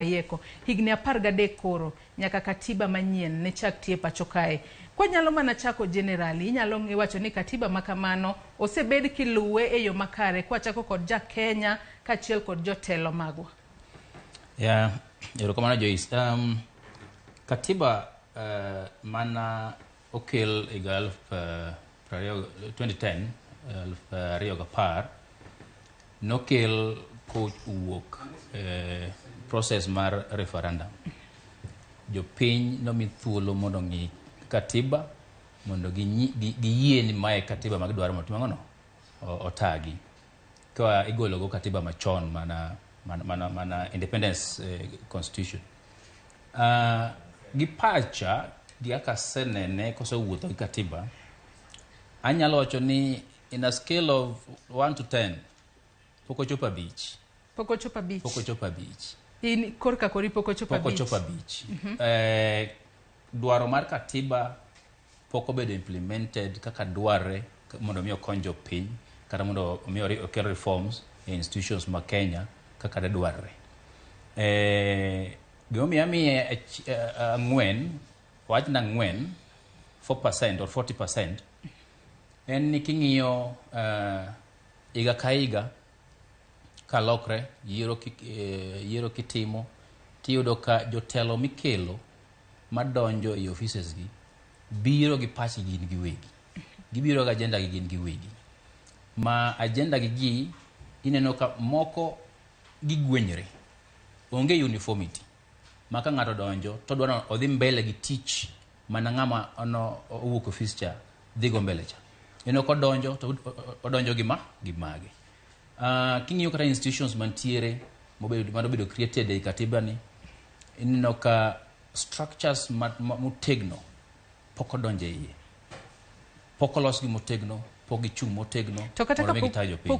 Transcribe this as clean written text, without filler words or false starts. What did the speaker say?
Ayeko. Higni 13 koro nyaka katiba manyien ne chak tiyo e pacho kae. Kwanyalo mana chako generally, inyalo wacho ni katiba ma kamano osebed kiluwe e yo makare kwachako kod ja Kenya kaachiel kod jotelo magwa. Yeah, erokamano Joyce. Katiba mana okel higa 20, 2010, 2010, nokel kowuok process mar referendum. Jopiny nomi thuolo mondo ong'i katiba mondo giyie ni mae katiba ma gidwaro mondo otim ang'ono otagi. Ka igolo go katiba machon mana independence constitution. Gi pacha gi kaka asenene kosewuotho gi katiba, anyalo wacho ni in a scale of 1 to 10, pok ochopo 5. Pok ochopo 5. Pok ochopo 5. In korka kori pok ochopo Pok 5. ochopo 5. Dwaro mar katiba pok obedo implemented kaka dwarre mondo mi okony jopiny kata mondo omi okel reforms e institutions ma Kenya kaka ne dwarre. Gimomiyo amiye 4, wachna 4, 4% or 40%, en ni king'iyo higa ka higa kalokre yiero, yiero kitimo tiyudo ka jotelo mikelo madonjo e offices gi biro gi pachgi gin giwegi, gibiro gi agenda gi gin giwegi, ma agenda gi ineno ka moko gigwenyre, onge uniformity ma ka ng'ato donjo to dwaro ni odhi mbele gi tich mana ng'ama ono owuok ofis cha dhi go mbele cha. Ineno kodonjo to odonjo gi ma gi mage. King'iyo kata institutions mantiere manobedo created ei katiba ni, ineno ka structures motegno pok odonjo e iye, pok olosgi motegno, pok gichung' motegno To kata mondo mi kapok gita jopiny. Pok